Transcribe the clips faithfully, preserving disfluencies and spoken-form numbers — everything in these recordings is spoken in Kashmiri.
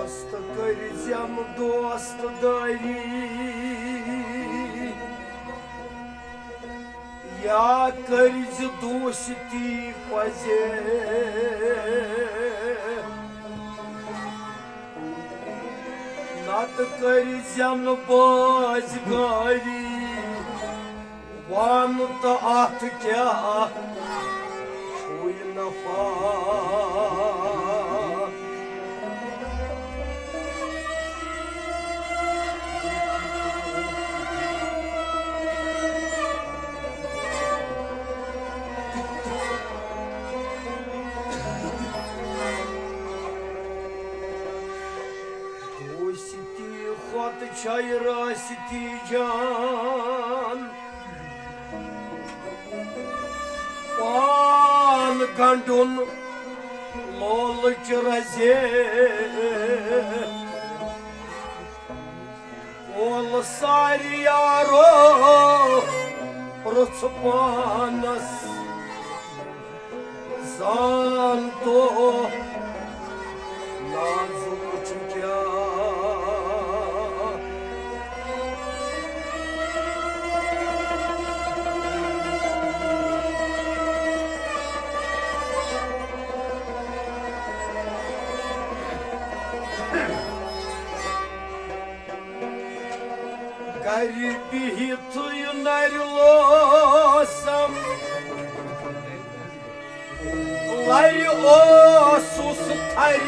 دوست کٔرۍ زٮ۪م دوست دٲری، یا کٔرۍ زِ دوستی پزے، نتہٕ کٔرۍ زٮ۪م بٲزۍ گٲری۔ وَن تہٕ اَتھ کیٛاہ چھُے نفع؟ شاعر ٲسۍ تھی جان، پان گنڈُن لولٕچ رزے۔ اول ساری یارو رُژھ پانس زان تو نازُک چھُ کیٛاہ۔ گرِ بِہِتھٕے نرِ لوسم، لرِ اوسُس تھرِ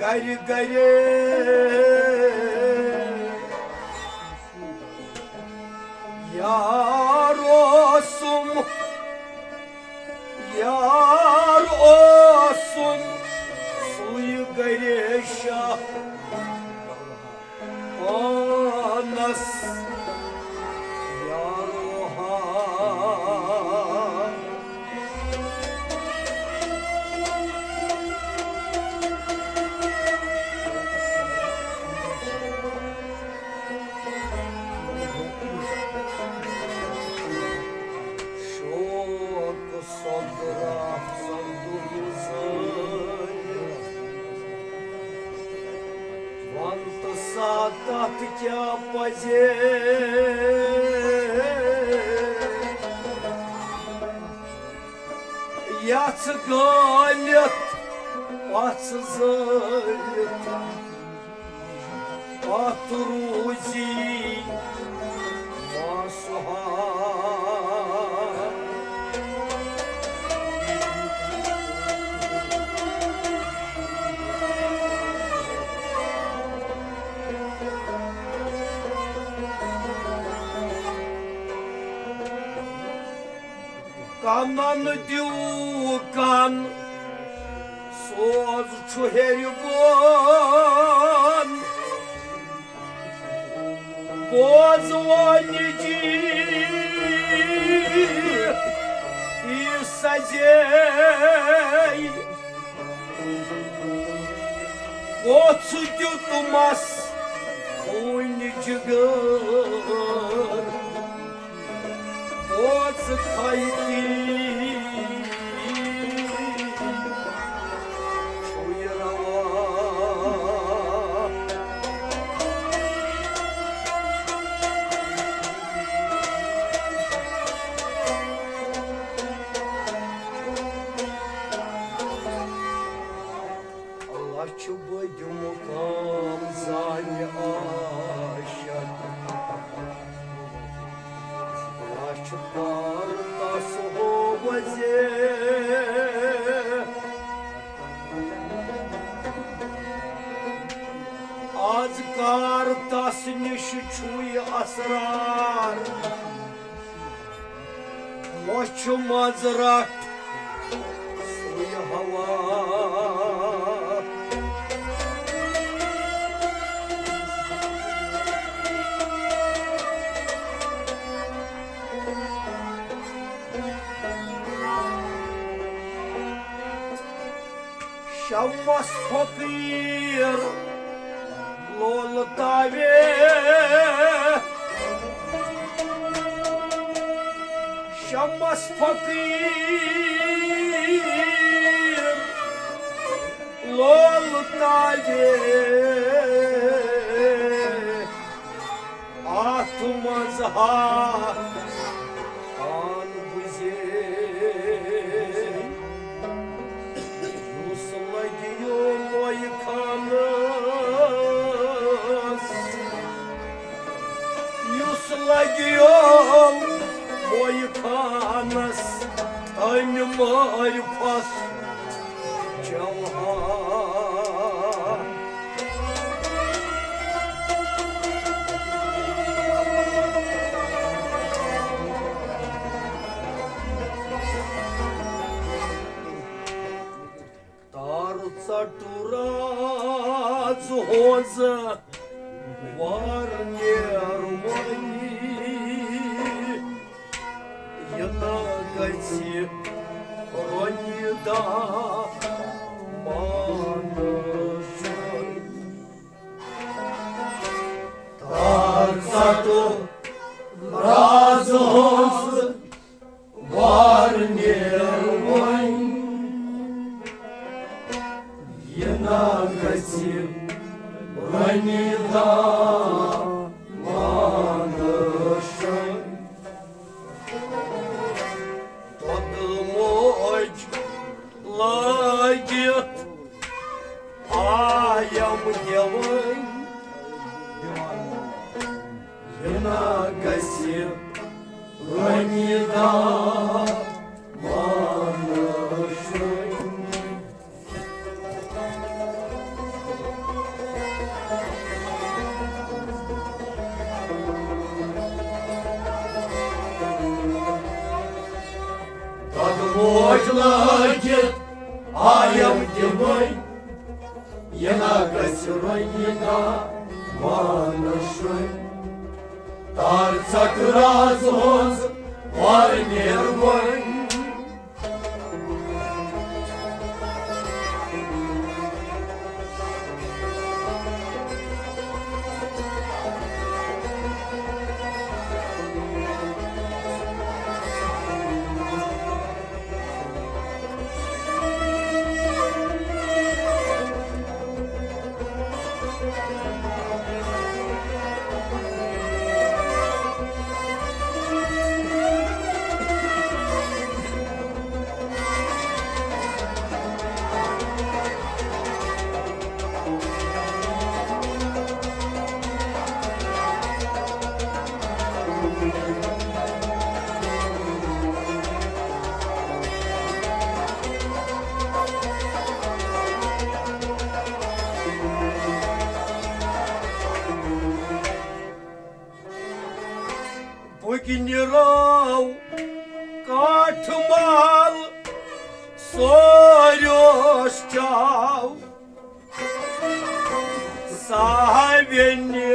گرِ گرِ۔ یار اوسُم، یار اوسُم سُے گرے شاہ پانس یارو ہا۔ شوق صدرا سندُن زٲنِتھ، وَن تہٕ سا تَتھ کیٛاہ پَزے؟ یَژھ گٲلِتھ، پَژھ زٲلِتھ، پتھ روزی ماسہا۔ کنن دیو کن، سوز چھُ ہیٚرِ بۄن۔ بوز وۄنۍ جی، یہِ سزے کوٚژھ دیُتمس خوٗنہِ جگر۔ بوز کھیتی چھُ یہِ روا۔ لچھ بٔدۍ مُقام زانہِ عاشق، لچھ کار تس ہووزے۔ از کار تس نِش چھُے اسرار۔ مۄچھِ منٛز رٹھ سُے ہوا۔ شمس فقیٖر لول تاوے، شمس فقیٖر لول تاوے۔ اتھ منٛز ہا پان بُزے، یُس لگیو مویہِ خانس، یُس لگیو مویہِ خانس، تٔمۍ مٲرۍ پھس جوہر۔ تار ژٹو راز ہوزٕ، رۄنہِ دامانَس۔ تر ژٹو رازٕ ہٕنٛز وار نیر وۄنۍ۔ یہِ نا گژھِ رۄنہِ دامانَس۔ دۄدٕ موج لٲگِتھ آیم دِوٕنۍ۔ یہِ نا گژھِ رۄنہِ دامانَس۔ دۄدٕ موج لٲگِتھ آیم دِوٕنۍ۔ یہِ نا گژھِ رۄنہِ دامانَس۔ تر ژٹ رازٕ ہٕنٛز وار نیر وۄنۍ۔ بُگنہِ راو کاٹھ مال سوریوس چاو۔ ساوینہِ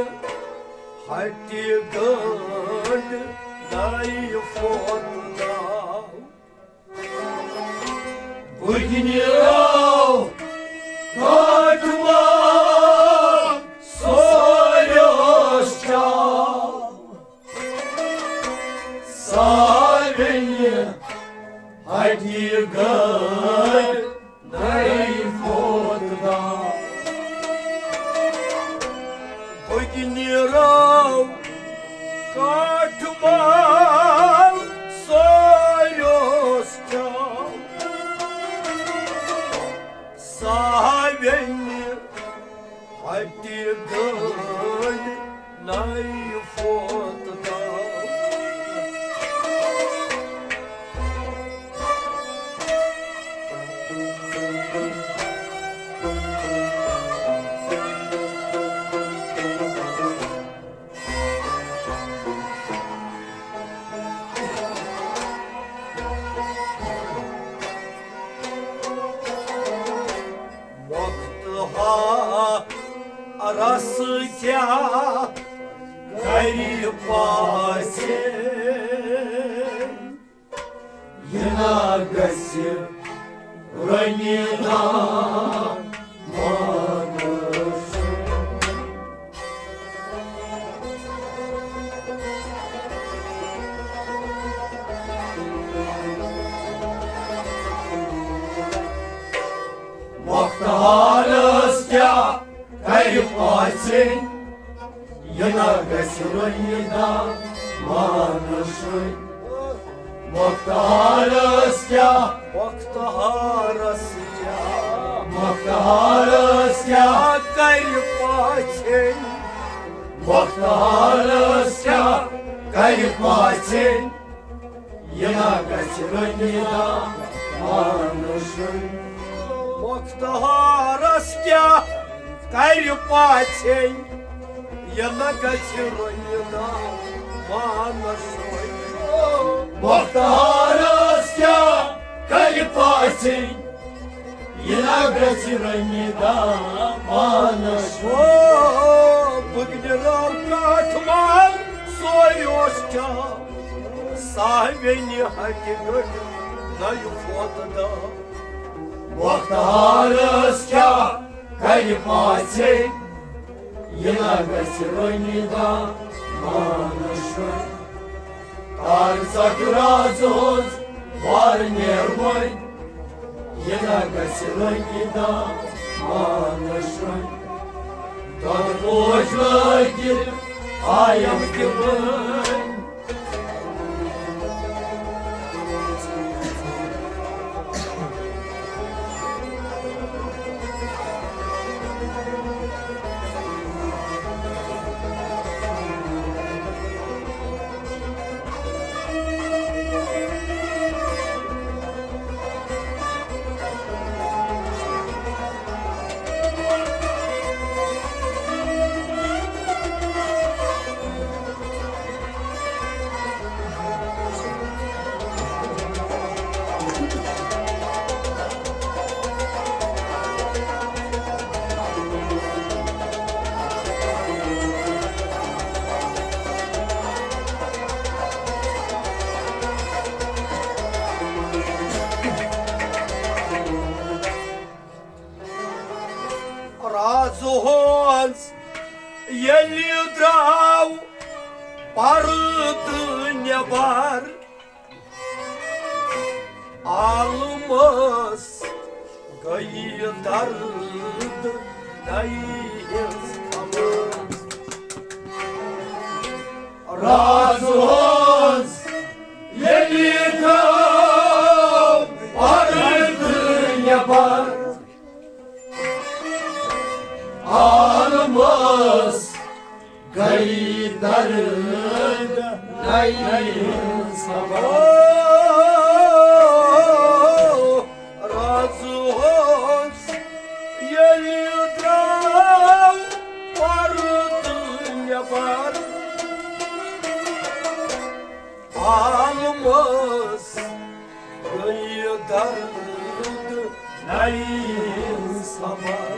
ہٹہِ گنڈ نائی فوت ناو۔ بُگنہِ راو کاٹھ مال سوریوس چاو۔ ساوینہِ ہٹہِ گنڈ نائی فوت ناو۔ بُگنہِ راو کاٹھ مال سوریوس چاو۔ ساوینہِ ہٹہِ گنڈ نائی فوت ناو۔ وقت ہا رس کیا کری پاسے۔ یہِ نا گژھِ رۄنہِ دامانَس۔ مۄختہارس کیٛاہ کرِ پاژھٮ۪ن، یہِ نا گژھِ رۄنہِ دامانس۔ مۄختہارس کیٛاہ، مۄختہارس کیٛاہ، مۄختہارس کیٛاہ کرِ پاژھٮ۪ن، مۄختہارس کیٛاہ کرِ پاژھٮ۪ن۔ یہِ نا گژھِ رۄنہِ دامانس۔ مۄختہارس کیٛاہ کرِ پاژھٮ۪ن، یہِ نا گژھِ رۄنہِ دامانس۔ مۄختہارس کیٛاہ کرِ پاژھٮ۪ن، یہِ نا گژھِ رۄنہِ دامانس۔ او، بُگنہِ راو کاٹھ مال سورُے اوس چاو، ساوینہِ ہٹہِ گنڈ نَیہِ فوتہٕ داہ۔ مۄختارس کیٛاہ کرِ پاژھے، یہِ نہ گژھِ رٔنی داہ مانس شۄنٛگۍ۔ تار ژٹ رازٕ ہٕنٛز وارٕ نیر وۄنۍ، یہِ نہ گژھِ رٔنی داہ مانس شۄنٛگۍ۔ دۄدٕ پوش لٲگِتھ آیم تہِ وٲنۍ۔ رازٕ ہٕنٛز ییٚلہِ درٛاو پردٕ نٮ۪بر، عالمس گٔیہِ درد نَیہِ ہٕنٛز خبر۔ رازٕ ہٕنٛز ییٚلہِ درٛاو پردٕ نٮ۪بر، عالمس گٔیہِ درد نَیہِ ہٕنٛز خبر۔ رازٕ ہٕنٛز ییٚلہِ درٛاو پردٕ نٮ۪بر، عالمس گٔیہِ درد نَیہِ ہٕنٛز خبر۔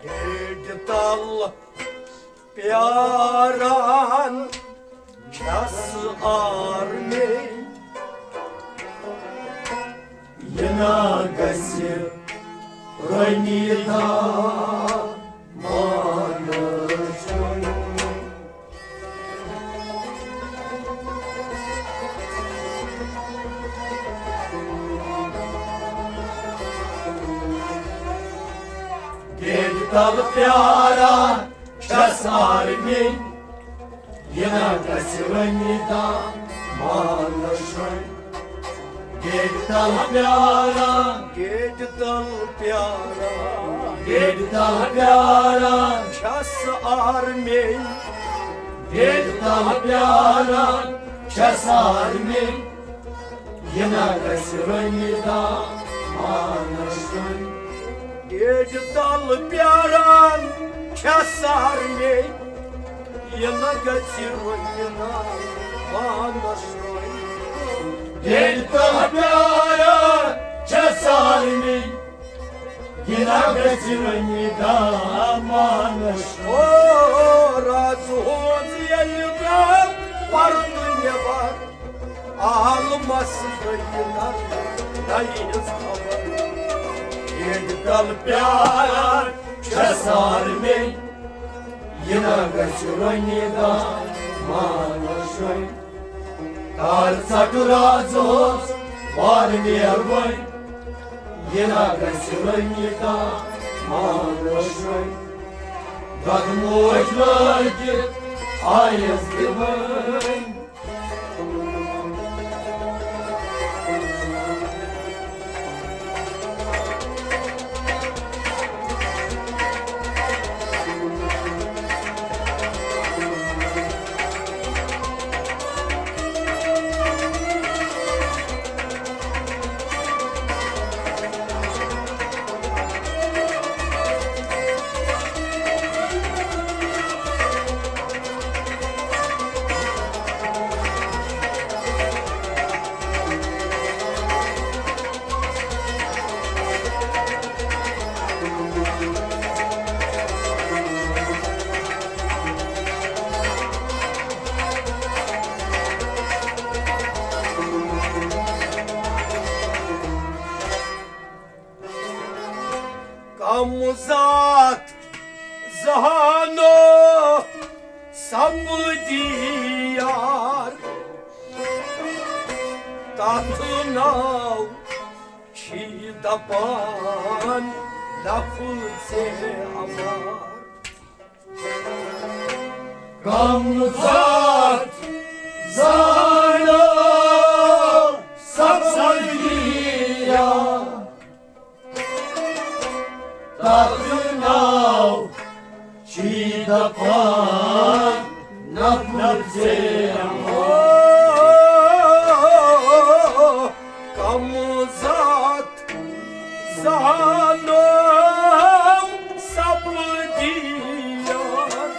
گیٹہِ تل پیاران چھَس آرمے، یہِ نا گژھِ رٔنی داہ مانس شۄنٛگۍ۔ گیٹہِ تل پیاران چھَس آرمے، یہِ نا گژھِ رٔنی داہ مانس شۄنٛگۍ۔ گیٹہِ تل پیاران، گیٹہِ تل پیاران، گیٹہِ تل پیاران چھَس آرمے۔ گیٹہِ تل پیاران چھَس آرمے، یہِ نا گژھِ رٔنی داہ مانس شۄنٛگۍ۔ گیٹہِ تل پیاران چھَس آرمے، یہِ نہ گژھِ رٔنی داہ مانس شۄنٛگۍ۔ گیٹہِ تل پیاران چھَس آرمے، یہِ نہ گژھِ رٔنی داہ مانس شۄنٛگۍ۔ او رازٕ ہٕنٛز ییٚلہِ درٛاو پردٕ نٮ۪بر، عالمس گٔیہِ نَیہِ ہٕنٛز خبر۔ گیٹہِ تل پیاران چھَس آرمے، یہِ نا گژھِ رٔنی داہ مانس شۄنٛگۍ۔ تار ژٹ رازٕ ہٕنٛز وارٕ نیر وۄنۍ، یہِ نا گژھِ رٔنی داہ مانس شۄنٛگۍ۔ دۄدٕ موج لٲگِتھ آیس دِوٕنۍ۔ زہانو سپدی یار، تتھ ناو چھی دپان لفظ امار۔ کم ذات زانو سپدی یار، تتھ ناو چھی دپان نفر زیمو۔ کم ذات زانو سپدی یار،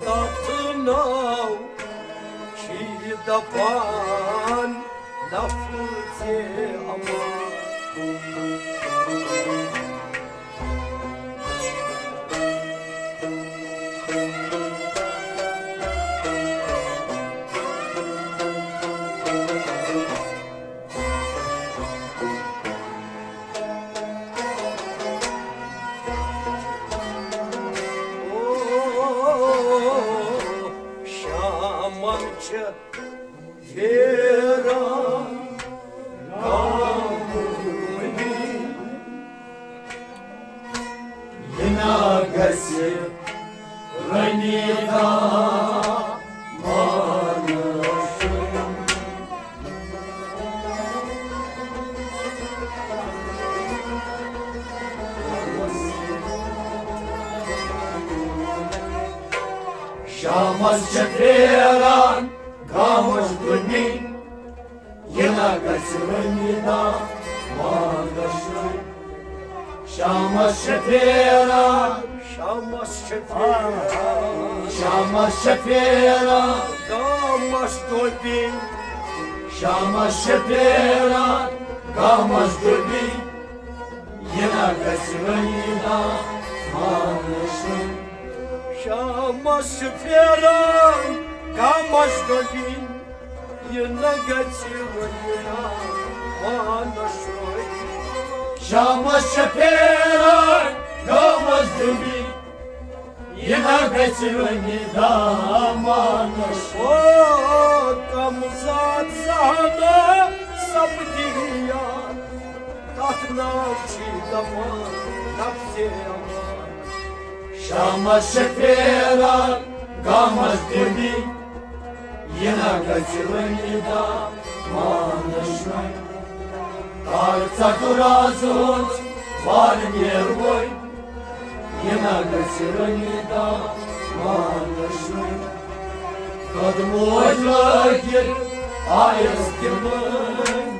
تتھ ناو چھی دپان لفظ امان۔ شامن چھِ پھیران گامہٕ کُنی، یہِ نا گژھِ رنی دامانس۔ شامس چھِ پھیران گامس کُنی، یہِ نا گژھِ رنی دامانس۔ شامس چھِ پھیران، شامس چھِ پھیران، شامس چھِ پھیران گامس ڈوٗبِنۍ۔ شامس چھِ پھیران گامس ڈوٗبِنۍ، یہِ نا گژھِ رنی دامانس۔ شامس چھِ پھیران گامس ڈوٗبِنۍ، یہِ نہ گژھِ وۄنۍ پانس شوے۔ شامس چھِ پھیران گامس ڈُبی، یہِ نہ گژھِ وۄنۍ دامانس۔ او کم ذات زہانو سپدی یار، تتھ ناو چھی دپان نفسِ امان۔ شامس چھِ پھیران گامس ڈُبی، یہِ نہ گژھِ وۄنۍ دامانس شوے۔ تار ژٹُن راز اوس وارٕ نیروے، یہِ نہ گژھِ وۄنۍ دامانس شوے۔ قدمو لٲگِتھ آیس تِمن۔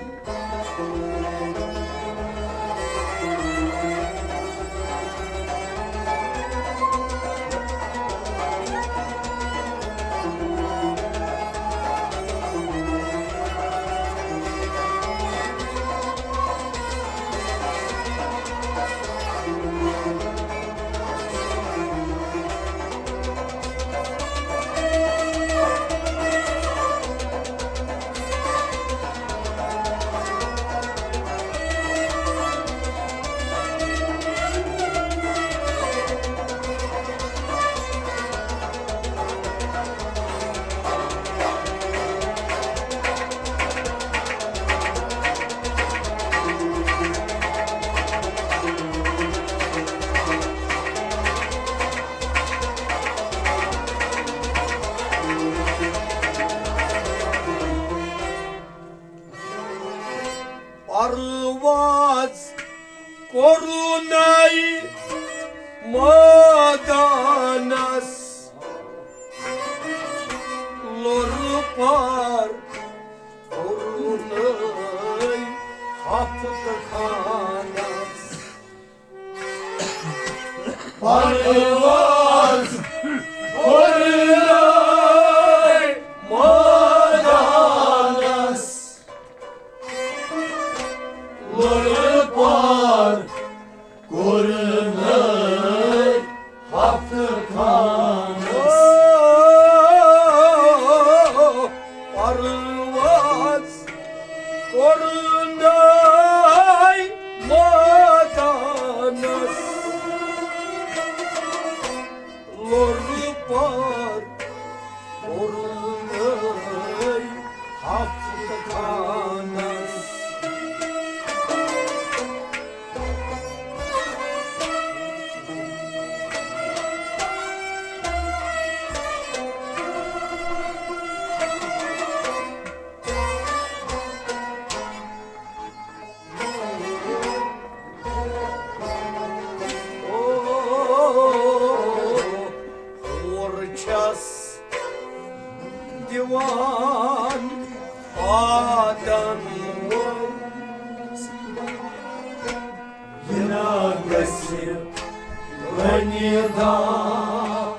پرواز کوٚرُنَے مٲدانس، لوٚر پار کوٚرُنَے ہفتہٕ خانس۔ پرواز کوٚرُنَے مٲدانس، لوٚر پار کوٚرُنَے ہفتہٕ خانس۔ پرواز کوٚرُنَے مٲدانس۔ غنی دامانس۔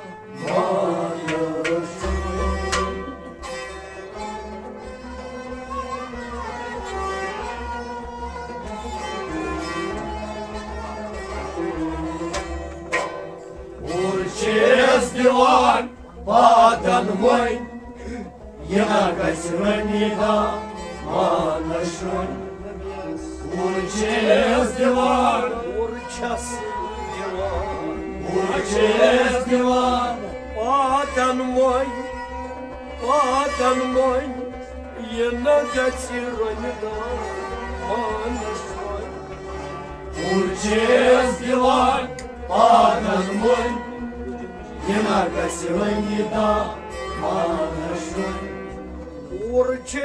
اور چھِ أسۍ دِوان پادن وۄنۍ، یہِ نہ گژھِ رٔنی دامانس شۄنٛگۍ۔ اور چھِ أسۍ دِوان، اور چھَس دِوان، اور چھِ أسۍ دِوان پادن وۄنۍ، پادن وۄنۍ، یہِ نہ گژھِ رٔنی دامانس شۄنٛگۍ۔ اور چھِ أسۍ دِوان پادن وۄنۍ، یہِ نہ گژھِ رٔنی دامانس شۄنٛگۍ۔ اور چھِ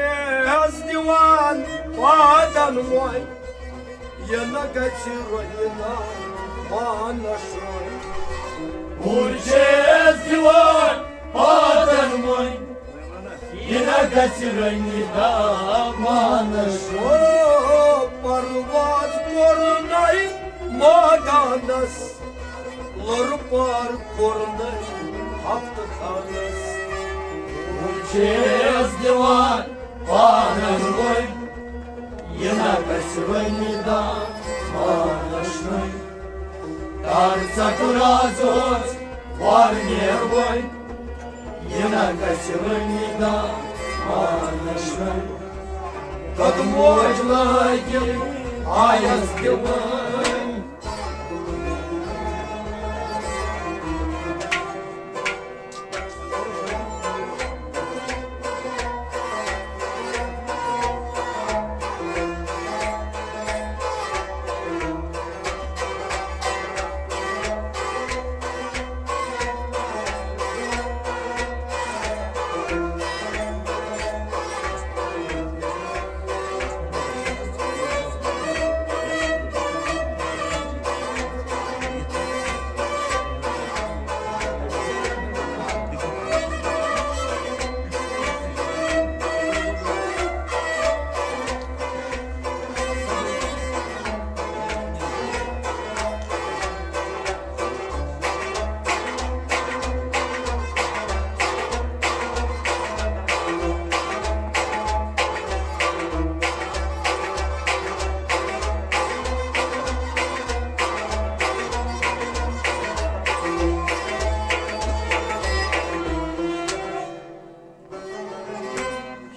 أسۍ دِوان پادن وۄنۍ، یہِ نہ گژھِ رٔنی دامانس شۄنٛگۍ۔ اور چھِ أسۍ دِوان پادن وۄنۍ، یہِ نہ گژھِ رٔنی دامانس۔ او پرواز کوٚرنَے مٲدانس، لٔر پار کوٚرنَے ہفتہٕ خانس۔ وۄنۍ چھِ أسۍ دِوان پانن وۄنۍ، یہِ نہ گژھِ رٔنی دامانس شۄنٛگۍ۔ تر ژٹُن آز اوس وارنیر وۄنۍ، یہِ نہ گژھِ رٔنی دامانس شۄنٛگۍ۔ دۄدٕ موج لٲگِتھ آیس دِوان۔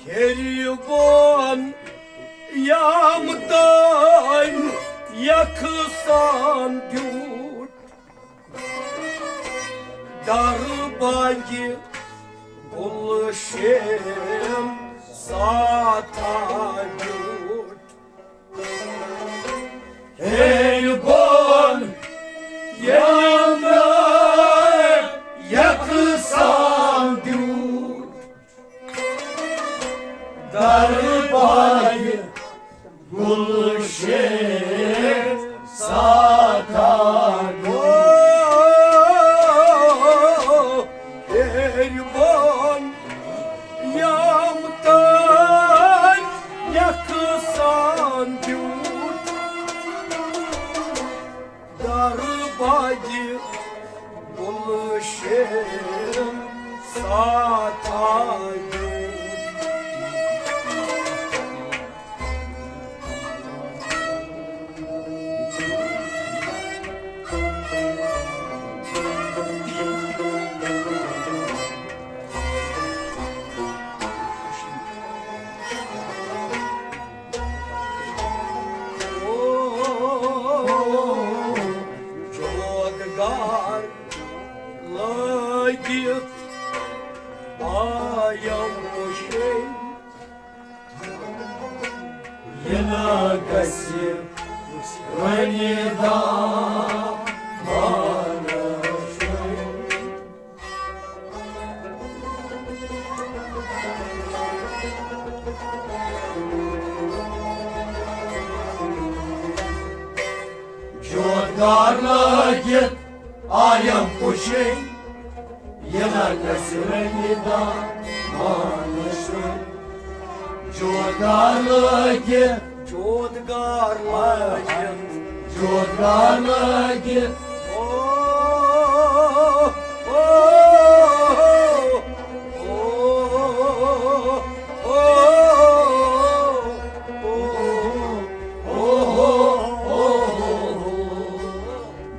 ہیٚرِ بۄن یام تام یخہٕ سان بیوٗٹھ، درٕ بنگہِ گُلشن ساتھا بیوٗٹھ۔ ہیٚرِ بۄن یام تام یخہٕ سان بیوٗٹھ، درٕ بنگہِ گُلشن ساتھا۔ او ہیٚرِ بۄن یام تام یخہٕ سان بیوٗٹھ، درٕ بنگہِ گُلشن ساتھا بیوٗٹھ۔ او چوکدار لٲگِتھ آیم وٕچھِنۍ، یہِ نہ گژھِ وۄنۍ دامانس شۄنٛگۍ۔ جوتگار لٲگِتھ آیم پُشِنۍ، یہِ نہ گژھِ رٔنی دامانس شۄنٛگۍ۔ جوتگار لٲگِتھ، جوتگار لٲگِتھ، روزگار لٲگِتھ۔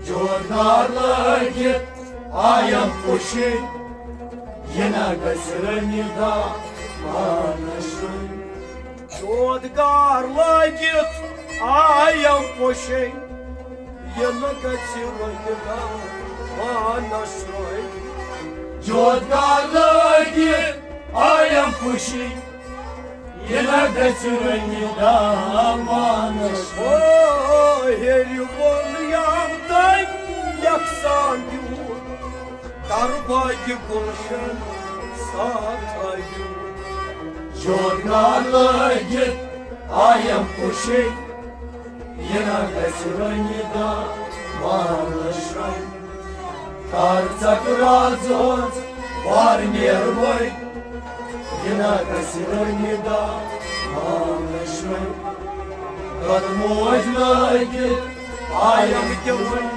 جوتگار لٲگِتھ آیم پُشِنۍ، یہِ نہ گژھِ رٔنِتھ دامانس شوٚنۍ۔ جوتگار لٲگِتھ آیم پُشِنۍ، یہِ نہ گژھِ رٔنِتھ دامانس شوٚنۍ۔ جوتگار لٲگِتھ آیم پُشِنۍ، یہِ نہ گژھِ رٔنِتھ دامانس۔ او ہیٚرِ ووٚن یام تٔمۍ یکسان دیُن، درباگہِ گُلشن ساتھ دیُن۔ جوتگار لٲگِتھ آیم پُشِنۍ، یہِ نہ گژھِ رٔنِتھ دامانس شوٚنۍ۔ کر ژکھ رازس وار نیرٕ وۄنۍ، یہِ نہ گژھِ رٔنِتھ دامانس شوٚنۍ۔ دۄدٕ موج لٲگِتھ آیم تہِ وۄنۍ۔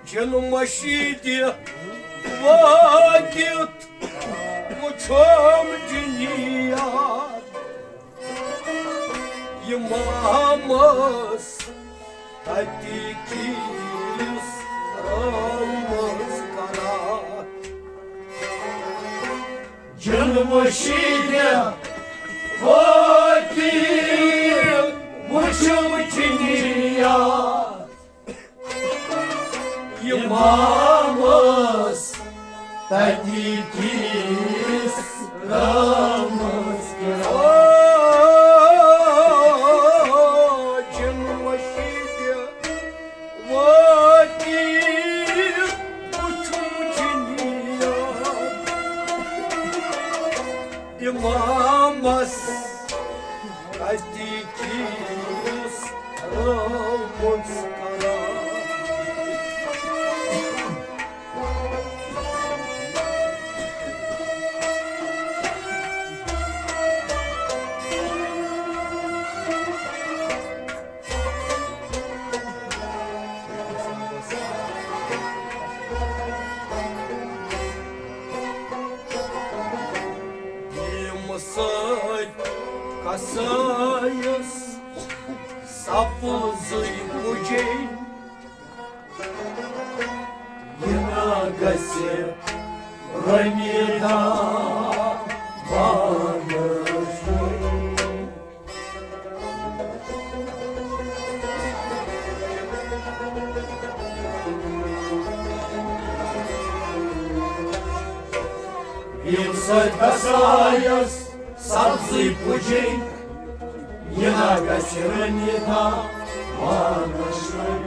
جِن مٔشیٖدِ وٲتِتھ وُچھُم جِنیات۔ اِمامس تَتہِ کِس رٲومٕژ قرار۔ جِن مٔشیٖدِ وٲتِتھ وُچھُم جِنیات۔ اِمامس تَتہِ کِس رٲومٕژ قرار۔ جِن مٔشیٖدِ وٲتِتھ وُچھُم جِنیات۔ اِمامس تَتہِ کِس رٲومٕژ قرار۔ ییٚمہِ سۭتۍ کسٲیِس سپٕزٕے پُجے۔ یہِ نہ گژھِ رٔنِتھ دامانس شوٚنۍ۔ ییٚمہِ سۭتۍ کسٲیِس سبزٕے پُجے، یہِ نہ گژھِ رٔنِتھ دامانس شوٚنۍ۔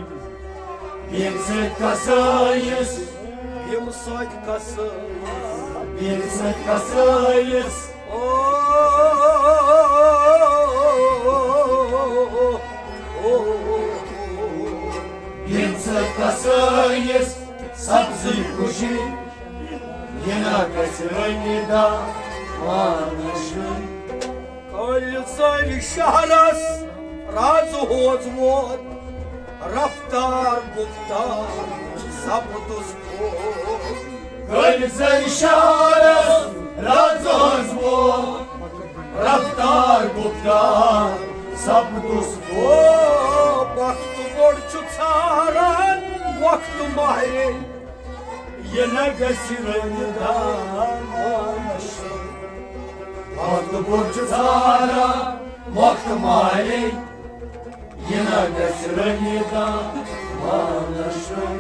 ییٚمہِ سۭتۍ کسٲیِس، ییٚمہِ سۭتۍ کسٲیِس، ییٚمہِ سۭتۍ کسٲیِس، او، او، ییٚمہِ سۭتۍ کسٲیِس سبزٕے پُجے، یہِ نہ گژھِ رٔنِتھ دامانس شوٚنۍ۔ کۄلہِ زٲرۍ شہرس راز ہوز ووت، رفتار گُفتار سپدُس پوٚز۔ کۄلہِ زٲرۍ شہرس راز ہوز ووت، رفتار گُفتار سپدُس پوٚز۔ او وقت گوٚڑ چھُ ژھاران وقت ماہرِنۍ، یہِ نہ گژھِ رٔنِتھ دامانس شوٚنۍ۔ وقت بوٚڑ چھُ ژھاران، وقت مالے، یہِ نہ گژھِ رٔنِتھ دان مانس شُرۍ۔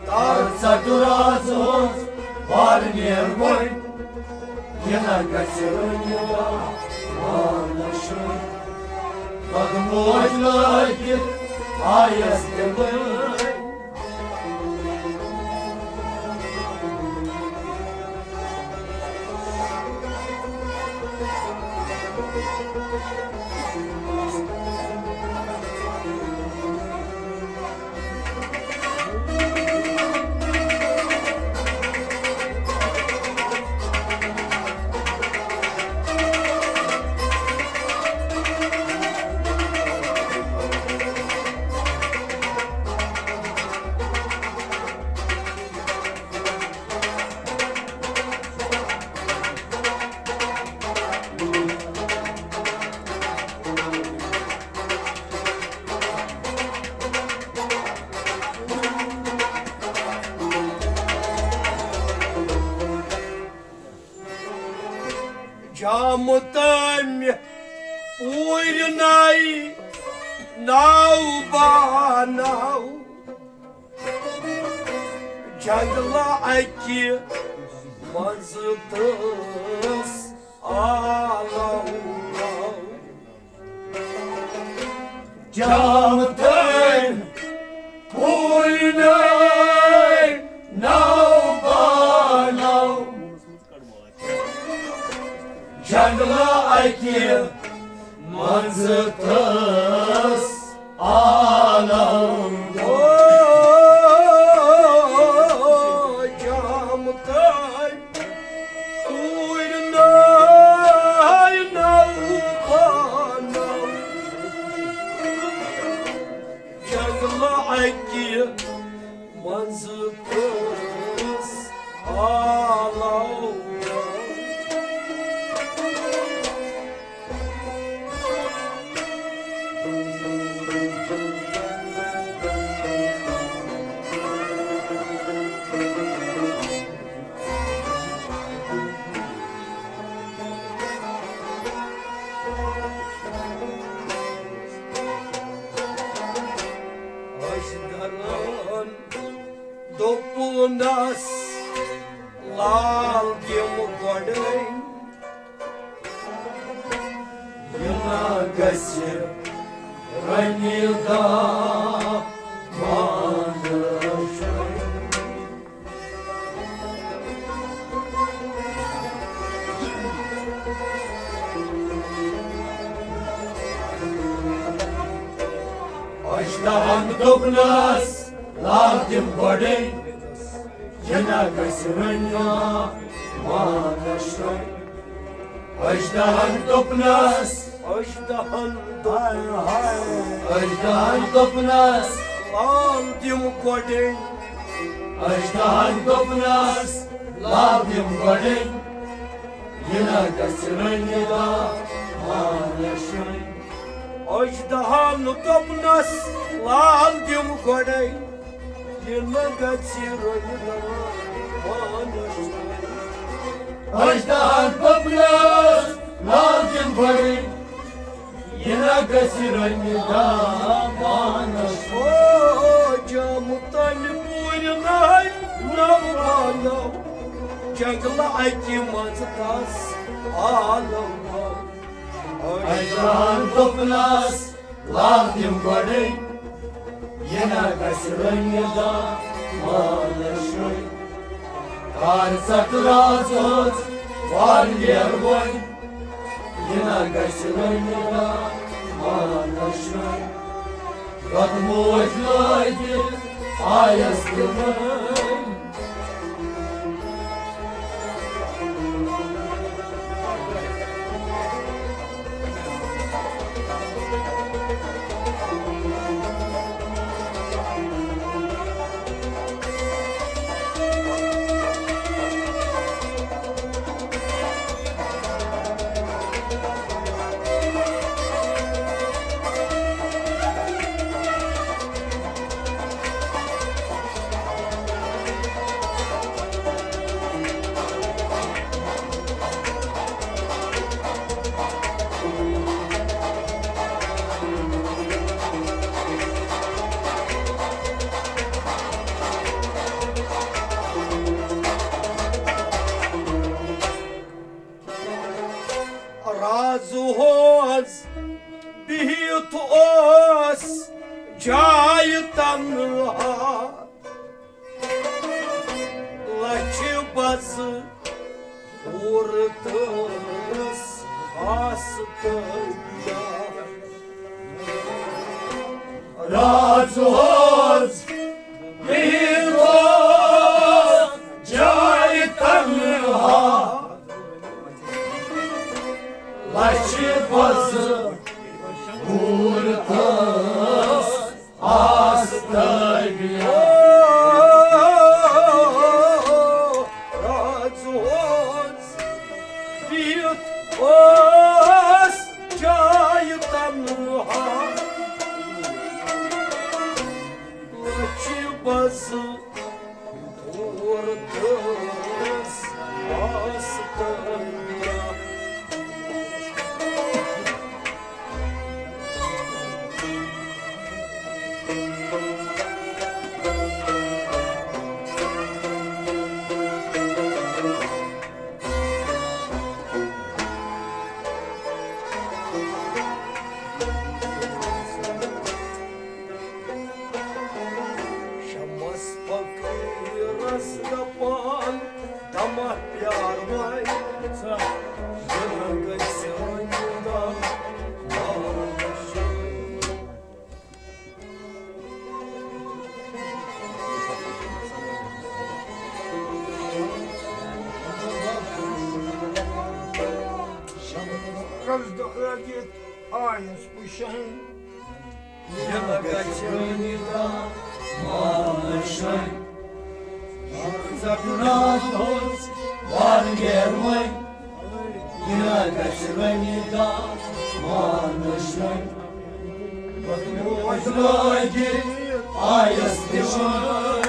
تر ژٹُ رازٕ ہٕنٛز وارٕ نیر وۄنۍ، یہِ نہ گژھِ رٔنِتھ دان مانس شُرۍ۔ پتہٕ موج لٲگِتھ آیس تہِ وۄنۍ۔ جامہٕ تٲمۍ پوٗرۍ ناے ناو باناو۔ جنگلہٕ اَکہِ منٛزٕ تٔس آلو۔ جامہٕ تٲمۍ پوٗرۍ ناے ناو باناو۔ جنگلہٕ اَکہِ منٛزٕ تٔس آلو۔ او جامہٕ تٲمۍ پوٗرۍ ناے ناو باناو۔ جنگلہٕ اَکہِ منٛزٕ تٔس آلو۔ أچھ دران دوٚپنَس، لال دِم گۄڈَے، یہِ نہ گژھِ رنہِ دان مانٛدٕ شۄنٛگِتھ۔ اَجدہن دوٚپنَس، لال دِم گۄڈَے، یہِ نہ گژھِ رنہِ دان مانٛدٕ شۄنٛگِتھ۔ اَجدہن دوٚپنَس، اَجدہن دوٚپنَس، اَجدہن دوٚپنَس، لال دِم گۄڈَے۔ اَجدہن دوٚپنَس، لال دِم گۄڈَے، یہِ نہ گژھِ رنہِ دان مانٛدٕ شۄنٛگِتھ۔ اَجدہن دوٚپنَس، لال دِم گۄڈَے، یہِ نہ گژھِ رنہِ دان مانٛدٕ شۄنٛگِتھ۔ اَجدہن دوٚپنَس، لال دِم گۄڈَے، یہِ نہ گژھِ رنہِ دان مانٛدٕ شۄنٛگِتھ۔ او جامہٕ تٲمۍ پوٗرۍ ناے ناو باناو، جنگلہٕ اَکہِ منٛزٕ تٔس آلو۔ اَجدہن دوٚپنَس، لال دِم گۄڈَے، یہِ نہ گژھِ رنہِ دان مانٛدٕ شۄنٛگِتھ۔ کر ژٹُ رازٕ ہٕنٛز وارٕ نیر وۄنۍ، یہِ نہ گژھِ رنہِ دان مانٛدٕ شۄنٛگِتھ۔ پتہٕ موج لٲگِتھ آیس تہِ وۄنۍ۔ تنہا، لچھِ بزٕ پوٗرٕ تہٕ آس تہٕ بیا۔ راز اوس بِہِتھ اوس جایہِ تنہا، لچھِ بزٕ پوٗرٕ تہٕ آس تہٕ بیا۔ راز اوس بِہِتھ اوس جایہِ تنہا، لچھِ بزٕ پوٗرٕ تہٕ آس تہٕ بیا۔ شمس فقیرس دپان، دمہ پیار وۄنۍ، یہِ نہ گژھِ وۄنۍ دم۔ شمس دکھ لگِتھ آیس پُشن۔ یہِ نہ گژھِ وۄنۍ دم مانشن۔ زکرات اوس وارٕ گیر وۄنۍ۔ یہِ نہ گژھِ وۄنۍ دم مانشن۔ پتہٕ موج لٲگِتھ آیس دِوان۔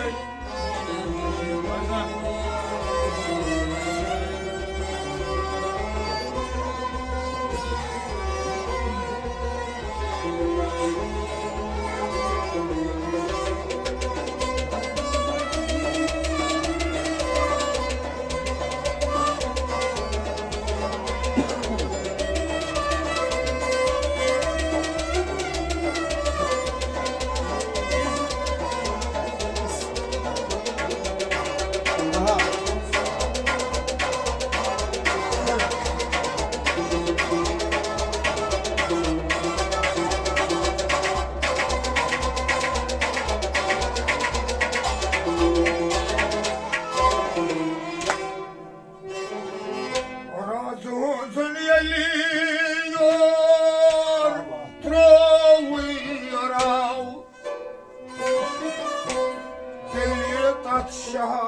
رازٕ ہوزن ییٚلہِ یور ترٛووُے راو، تیٚلہِ تتھ شہرس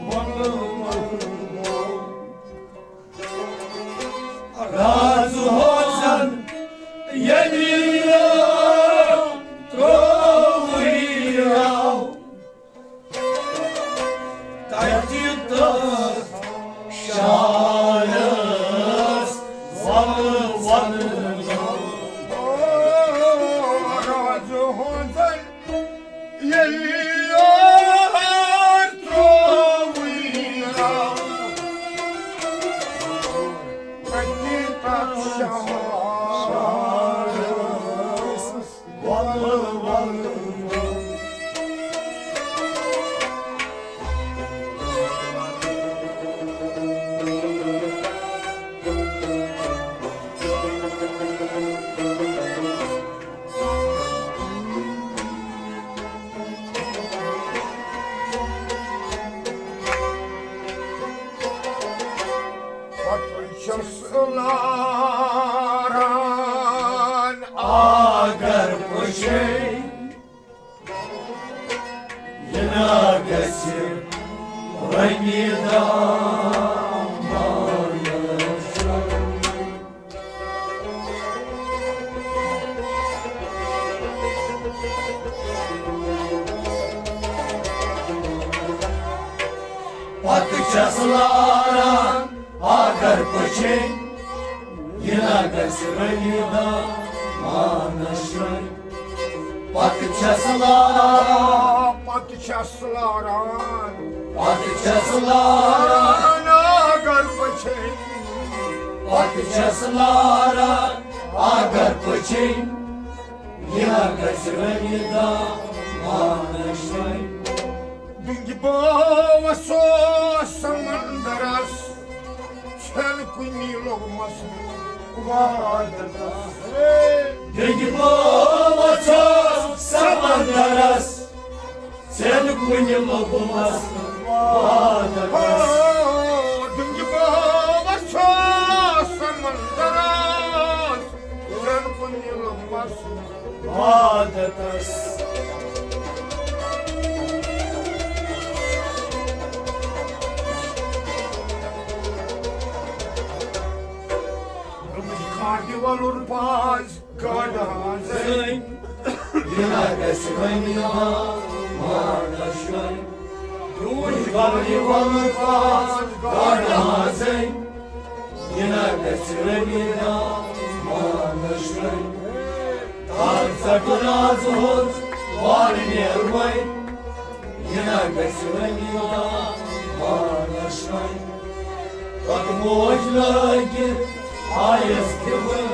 وَنہٕ وَنہٕ گوٚو۔ رازٕ ہوزن ییٚلہِ یور ترٛووُے راو، تتہِ تتھ شہرس وَنہٕ وَنہٕ گوٚو۔ رازٕ ہوزن ییٚلہِ یور ترٛووُے راو، تتہِ تتھ شہرس وَنہٕ وَنہٕ گوٚو۔ پتہٕ چھَس لاران اگر پُشے، یہِ نہ گژھِ رنگی دام۔ پتہٕ چھَس لاران اگر پُشے، یہِ نہ گژھِ رنگی دام مانس شرنگ۔ پتہٕ چھَس لاران، پتہٕ چھَس لاران، پتہٕ چھَس لاران اگر پُشے، پتہٕ چھَس لاران اگر پُشے۔ یہِ ہا گژھِ رٔنِتھ دامان شٲنۍ۔ دُنگہِ باوس اوس سمندرس، ژھٮ۪ن کُنی لوٚگمس وادتس۔ دُنگہِ باوس اوس سمندرس، ژھٮ۪ن کُنہِ لوٚگمس وادتس۔ او، دُنگہِ باوس اوس سمندرس، ژھٮ۪ن کُنہِ لوٚگمس وادتس۔ دوٚپمَس، یہِ کھاٹہِ وَلُر پاز گاڈٕ ہازَے۔ یہِ نہ گژھِ وۄنۍ یِوان مانَس شۄنٛگ۔ ڈوٗنۍ کھاٹہِ وَلُر پاز گاڈٕ ہازَے۔ یہِ نہ گژھِ وۄنۍ یِوان مانَس شۄنٛگ۔ تَتھ ژَٹُن آز ہوٚژ وارٕ نیرٕ وۄنۍ۔ یہِ نہ گژھِ وۄنۍ یِوان مانَس شۄنٛگ۔ پَتہٕ موج لٲگِتھ آیَس تہِ وۄنۍ۔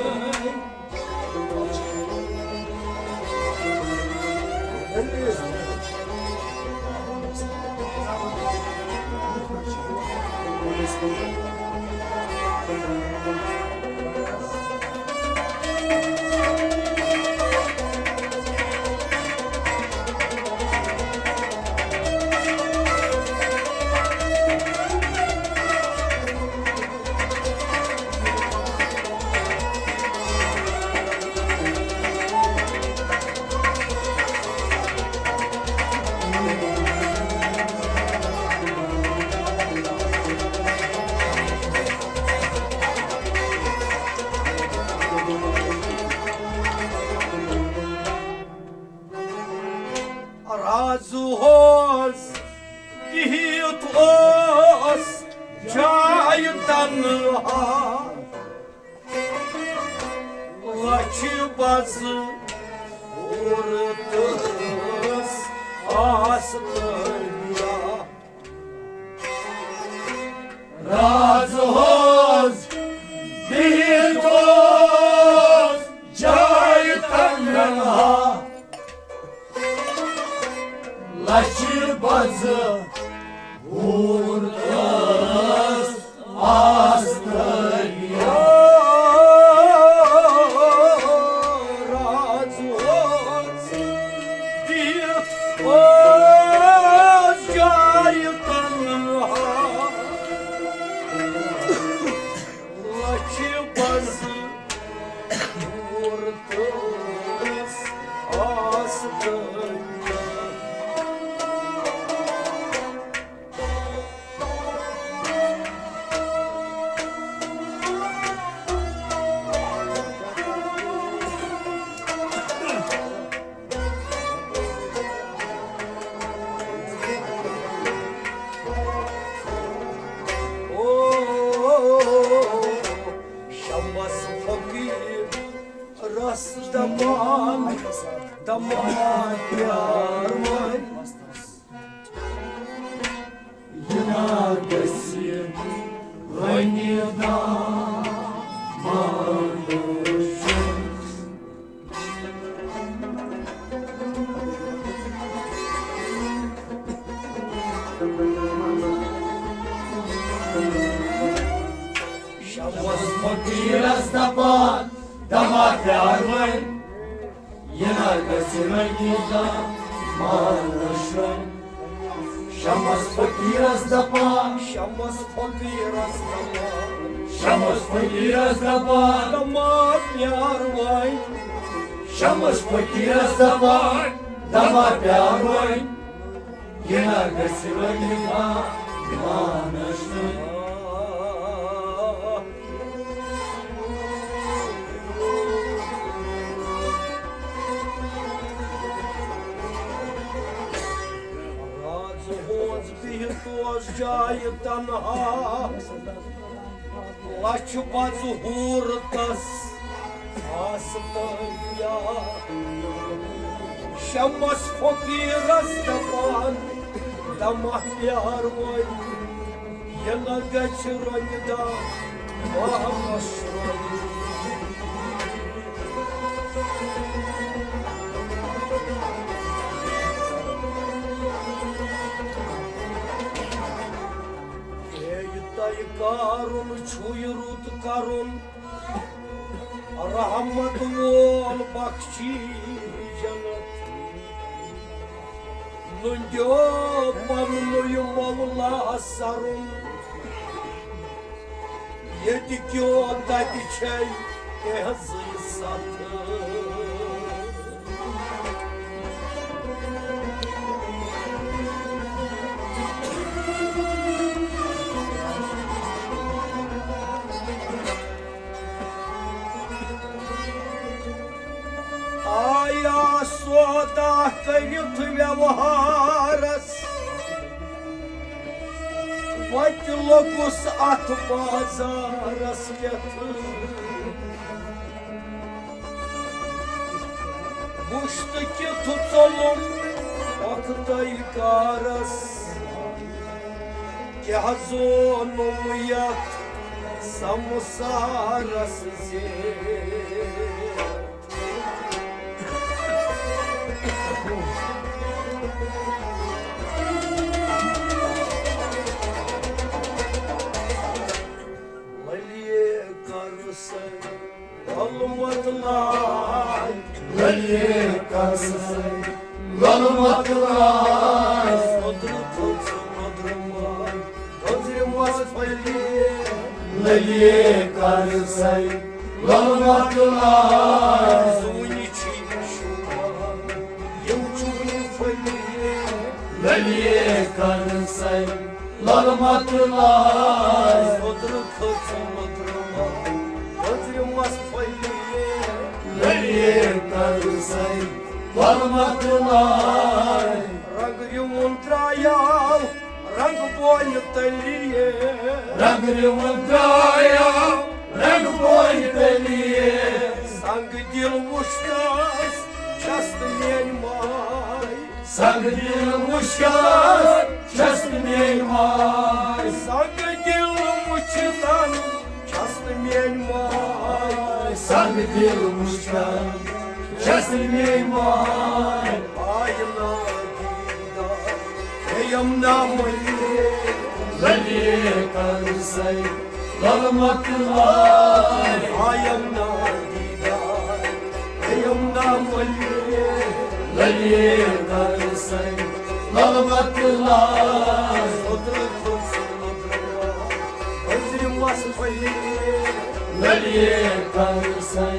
رازٕ ہوس بِہِتھ اوس جایہِ تنہا۔ لَچھِ بَزٕ اوٚر تہٕ ٲس آس تٲبیا۔ راز اوس بِہِتھ اوس جایہِ تنہا۔ لَچھِ بَزٕ اوٚر تہٕ ٲس آس تٲبیا۔ راز اوس بِہِتھ اوس جایہِ تنہا۔ لَچھِ بَزٕ اوٚر تہٕ ٲس آس تٲبیا۔ شمس فقیرس دپان، دپان پیار وۄنۍ۔ یہِ نا گژھِ وۄنۍ دامادٕ چھُ۔ شمس فقیرس دپان، دپان پیار وۄنۍ۔ یہِ نا گژھِ رنگی دامادٕ شۄنٛگ۔ شمس فقیرس دپان، شمس فقیرس دپان، شمس فقیرس دپان، دپان پیار وۄنۍ۔ شمس فقیرس دپان، دپان پیار وۄنۍ۔ یہِ نا گژھِ رنگی دامادٕ شۄنٛگ۔ راز ہوز بِہِتھ اوس جایہِ تنہا۔ لَچھِ بَزٕ ہوٗر تس آس تٲبیا۔ شمس فقیرس دپان، دمہ پیار وۄنۍ۔ یہِ نہ گژھِ رنگہِ دامادٕ شۄنٛگ۔ کرُن چھُ یہِ رُت کرُن، رحمت وول بخشی جنت۔ نُنٛدیو پننُے مولا سرُن، ییٚتہِ کیو تتہِ چھے تہذٕے ستھ۔ آیا سودا کٔرِتھ ویوہارس، وتہِ لوٚگُس اتھ بازارس پٮ۪ٹھ۔ وُچھ تہٕ کیُتھ ژوٚلُم وقتٕے کارس، کیٛاہ زونُم یتھ سمسارس زیر۔ للیے کر سر ظلمت لاے، للیے کر سر ظلمت لاے۔ سوٚدرٕ کھٔژ مٔدرٕ ماے، دۄدرِ مَس پھٔلیے، للیے کر سر ظلمت لاے۔ زوٗنہِ چھِ شوٗبان یِم چوٗنہِ پھٔلیے، للیے کر سر ظلمت لاے۔ سوٚدرٕ کھٔژ مٔدرٕ ماے، دۄدرِ مَس پھٔلیے، للیے کر سر ظلمت لاے۔ رنگ رِوُن درٛایاو رنگ بویہِ تلیے، رنگ رِوُن درٛایاو رنگ بویہِ تلیے۔ سنگ دل وُچھتس چھس نہٕ میٲنۍ ماے، سنگ دل وُچھتس چھس نہٕ میٲنۍ ماے۔ سنگ دل وُچھتن چھس نہٕ میٲنۍ ماے۔ سنگ دل وُچھتن چھس نہٕ میٲنۍ ماے۔ آیہِ نادیدہ ہیم نا مٔلی، للیے کر سر ظلمت لاے۔ آیم نادیدہ ہیم نا مٔلی، للیے کر سر ظلمت لاے۔ سوٚدرٕ کھٔژ مٔدرٕ ماے، دۄدرِ مَس پھٔلیے، للیے کر سر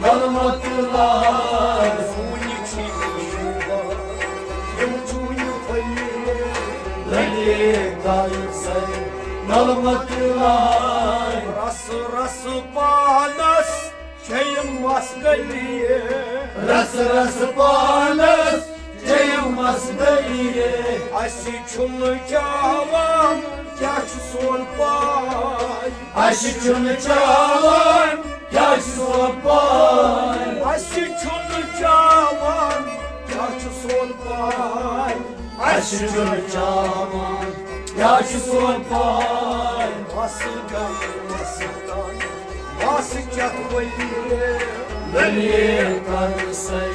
ظلمت لاے۔ زوٗنہِ چھِ شوٗبان یِم چوٗنہِ پھٔلیے، للیے کر سر ظلمت لاے۔ رس رس پانس چیٚیِم مَس گٔلیے، رس رس پانس چیٚیِم مَس گٔلیے۔ اَسہِ چھُنہٕ چاوان، کیٛاہ چھُ سون پاے؟ اَسہِ چھُنہٕ چاوان، کیٛاہ چھُ سون پاے؟ اَسہِ چھُنہٕ چاوان، کیٛاہ چھُ سون پاے؟ اَسہِ چھُنہٕ چاوان، کیٛاہ چھُ سون پاے؟ مَس گٔے مَستان، مَس چَتھ ؤلِیے۔ للیے کر سر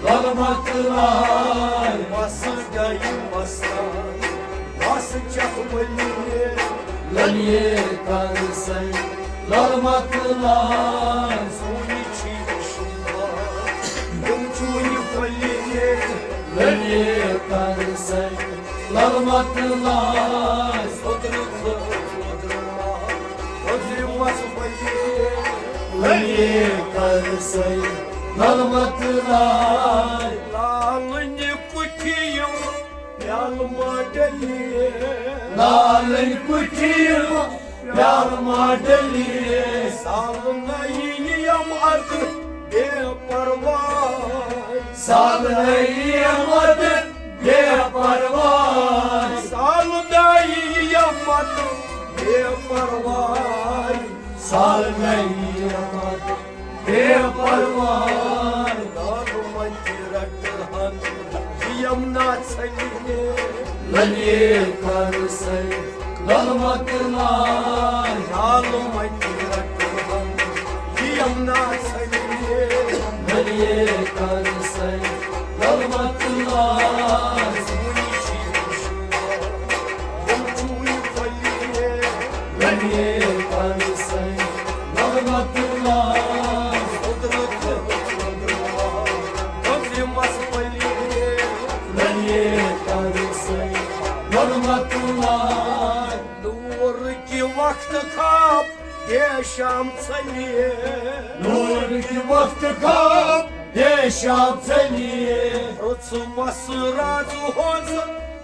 ظلمت لاے۔ مَس گٔے مَستان، مَس چَتھ ؤلِیے۔ للیے کر سر ظلمت لاے۔ زوٗنہِ چھِ شوٗبان یِم چوٗنہِ پھٔلیے۔ للیے کر سر ظلمت لاے۔ سوٚدرٕ کھٔژ مٔدرٕ ماے، وۄزرِ مَس پھٔلیے۔ للیے کر سر ظلمت لاے۔ لالٕنۍ کُٹھۍ یِم پیالہٕ ما ڈٔلیے۔ لالٕنۍ کُٹھۍ یِم پیالہٕ ما ڈٔلیے۔ سالہٕ نَیہِ یِم اَدٕ بے پرواے۔ سالہٕ نَیہِ یِم اَدٕ بے پرواے۔ سالہٕ نَیہِ یِم اَدٕ بے پرواے۔ سالہٕ نَیہِ یِم اَدٕ بے پرواے۔ لالہٕ مَتہِ رَٹہٕ ہَن یِم نا ژھٔنِیے۔ للیے کر سر ظلمت لاے۔ لالہٕ مَتہِ رَٹہٕ ہَن یِم نا ژھٔنِیے۔ للیے کر سر ظلمت لاے۔ زوٗنہِ چھِ شوٗبان یِم چوٗنہِ پھٔلیے۔ للیے خواب بے شام ژٔلِتھ۔ نوٗرٕکۍ وقتہٕ خواب بے شام ژٔلِتھ۔ پرٛژھمس راز ہٕنٛز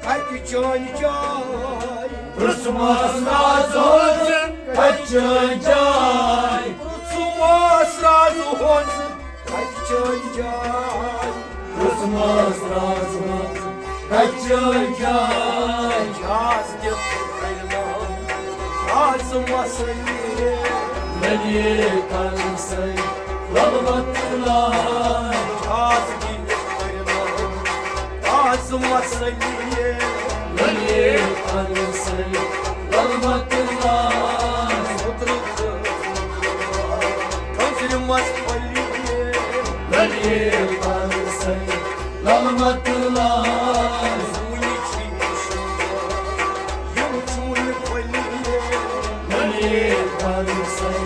کتہِ چٲنۍ جاے؟ پرٛژھمس راز ہٕنٛز کتہِ چٲنۍ جاے؟ پرٛژھمس راز ہٕنٛز کتہِ چٲنۍ جاے؟ پرٛژھمس راز ہٕنٛز کتہِ چٲنۍ جاے؟ جاز دِتھ کٔرۍ نٲم راز مسلے۔ للیے کر سَے للمت لاے۔ جاز دِتھ کٔرۍ نٲم راز مسلے۔ للیے کر سَے للمت لاے۔ قدرت کھٔزرِ منٛز پھٔلے۔ للیے کر سَے للمت لاے۔ وُنہِ چھِ یِم چوٗنہِ پھٔلے۔ للیے کر سَے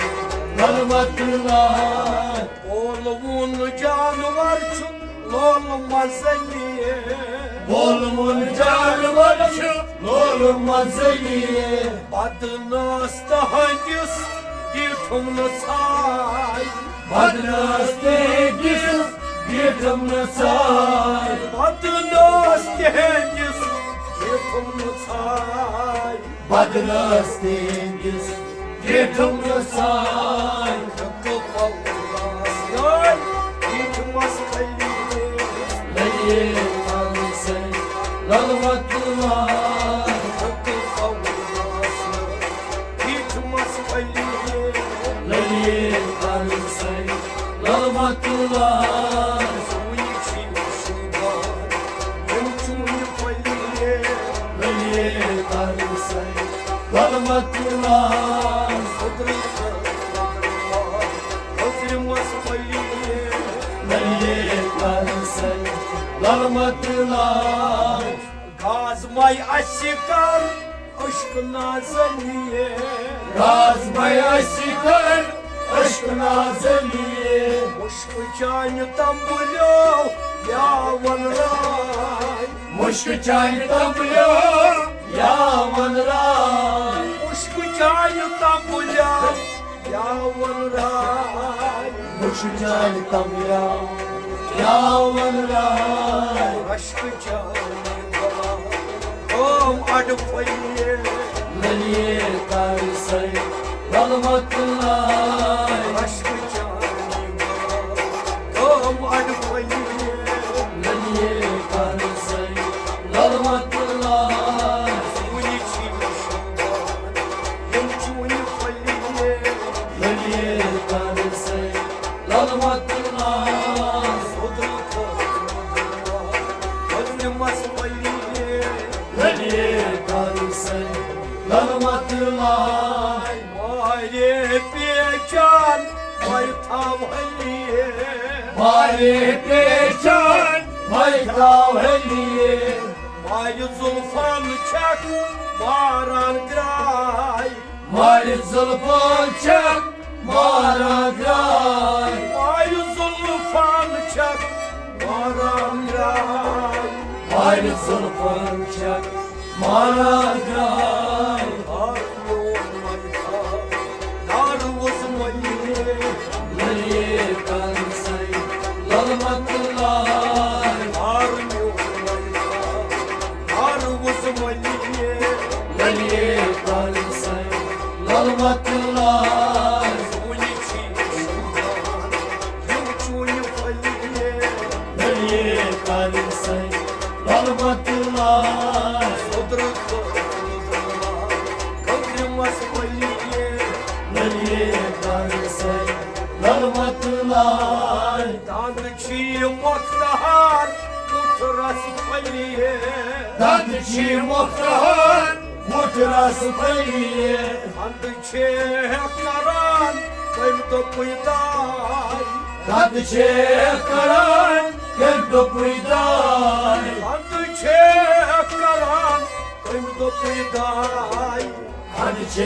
للمت لاے۔ پولوُن جانور چھُ لول مزلی۔ پولوُن جانور چھُ لول مزلی۔ بدناس تہنٛدِس بیٖٹھُم نہٕ ژھاے۔ بدناس تہنٛدِس بیٖٹھُم نہٕ ژھاے۔ بدناس تہنٛدِس بیٖٹھُم نہٕ ژھاے۔ بدناس تہنٛدِس بیٖٹھُم نہٕ ژھاے۔ تہٕ پولاس یار بیٖٹھمس پھٔلے۔ للیے کر سَے للمت لاے۔ تہٕ پولاس یار بیٖٹھمس پھٔلے۔ للیے کر سَے للمت لاے۔ وُنہِ چھِ شوٗبان یِم چوٗنہِ پھٔلے۔ للیے کر سَے للمت لاے۔ قدرت کھٔزرِ منٛز پھٔلے۔ للیے کر سَے للمت لاے۔ گاز مَے اَسہِ کر عشق نازلیے۔ گاز مَے اَسہِ کر عشق نازلیے۔ مُشکہٕ چانہِ تمبلیو یا وَن راے۔ مُشکہٕ چانہِ تمبلیو یا وَن راے۔ مُشکہٕ چانہِ تمبلیو یا وَن راے۔ مُشکہٕ چانہِ تمبلیو یا وَن راے۔ رشکہٕ چانہِ غلام قوم اڈ پھٔلے۔ للیے کر سَے للمت لاے۔ رشکہٕ چانہِ غلام قوم اڈ پھٔلے۔ للیے کر سَے للمت لاے۔ وُنہِ چھِ شوٗبان یِم چوٗنہِ پھٔلے۔ للیے کر سَے للمت لاے۔ قدرت کھٔزرِ منٛز پھٔلے۔ للیے کر سَے للمت لاے۔ مارے پیچان مَے تھاو ہلیے۔ مارے پیچان مَے تھاو ہلیے۔ مارِ زُلفَن چھَکھ ماران گراے۔ مارِ زُلفَن چھَکھ ماران گراے۔ مارِ زُلفَن چھَکھ ماران گراے۔ مارِ زُلفَن چھَکھ ماران گراے۔ ہر میون مَے تھاو نار وُزمَے۔ للیے کر سَے للمت لاے۔ ہر میون مَے تھاو نار وُزمَے۔ للیے کر سَے للمت لاے۔ وُنہِ چھِ شوٗبان یِم چوٗنہِ پھٔلے۔ للیے کر سَے للمت لاے۔ قدرت کھٔزرِ منٛز پھٔلے۔ للیے کر سَے للمت لاے۔ دنٛد چھِ مۄختہار وُٹھ رس پھٔلے۔ دنٛد چھِ مۄختہار وُٹھ رس پھٔلے۔ دنٛد چھِ کران کٔمۍ دوٚپُے داے۔ دنٛد چھِ کران کٔمۍ دوٚپُے داے۔ دنٛد چھِ کران کٔمۍ دوٚپُے داے۔ دنٛد چھِ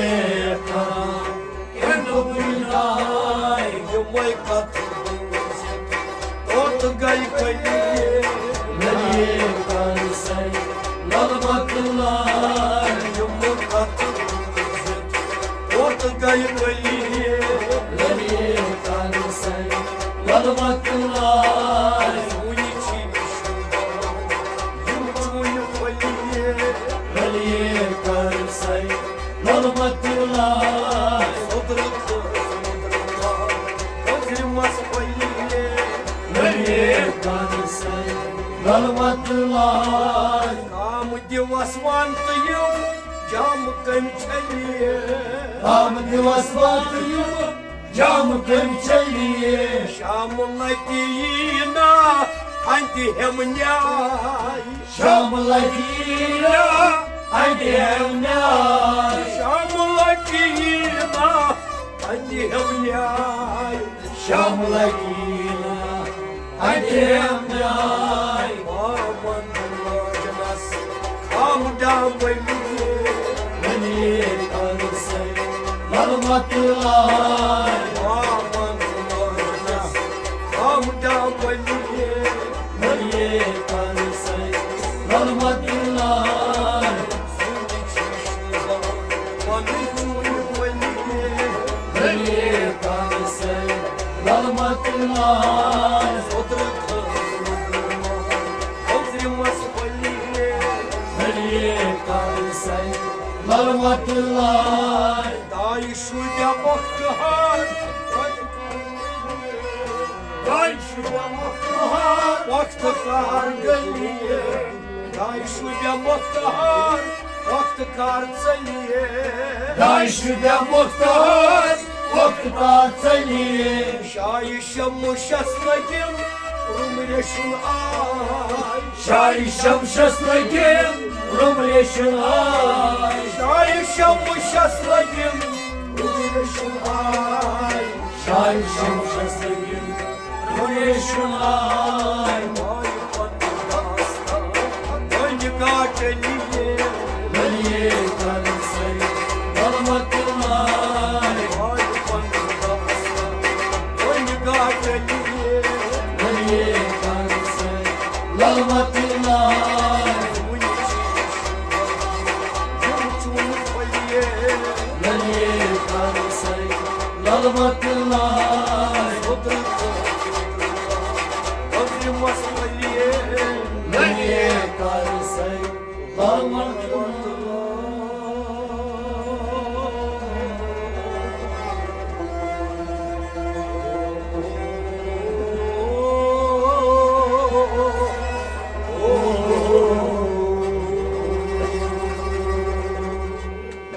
کران کٔمۍ دوٚپُے داے۔ یِمَے کتھٕ بوٗزِتھ توٚت گٔے کٔلی۔ للیے کر سَے للمت لاے۔ یِم کتھٕ بوٗزِتھ توٚت لعنت اللہ۔ وُنہِ چھِ یہِ شوٗبان، یِم چوٗنہِ پھٔلۍ۔ ؤلِیے کر سَے لعنت اللہ۔ سُدرٕ تہٕ سُدرٕ ماے، مُجرِمس ؤلِیے۔ ؤلِیے کر سَے لعنت اللہ۔ کام دِوس وان تہٕ یِم جام کٔمۍ چھٔلیے۔ کام دِوس وان تہٕ یِم جام کٔمۍ چھٔلیے۔ شام لگہِ یی نا اَتہِ ہٮ۪م نیاے۔ شام لگہِ یی نا اَتہِ ہٮ۪م نیاے۔ شام لگہِ یی نا اَتہِ ہٮ۪م نیاے۔ شام لگہِ یی نا اَتہِ ہٮ۪م نیاے۔ بابن لوجنس کھام ڈامبلی۔ ؤلِیے کر سَے لعنت اللہ۔ بابن لوجنس کھام ڈامبلی۔ ؤلِیے کر سَے لعنت اللہ۔ ؤلِیے کر سَے لعنت اللہ۔ ؤلِیے کر سَے لعنت اللہ۔ داعش شُدہ مختہار، داعش شُدہ مختہار، وقت کار گلی۔ داعش شُدہ مختہار، وقت کار ژٔلیے۔ داعش شُدہ مختہار، وقت کار ژٔلیے۔ شاہہِ شمشس لگِم رُم ریشن آے۔ شاہہِ شمشس لگِم رُم ریشن آے۔ شاہہِ شمشس لگِم رُم ریشن آے۔ شاہہِ شمشس لگِم رُم ریشن آے۔ مایہِ پنُن داستان، وۄنۍ گاٹلی۔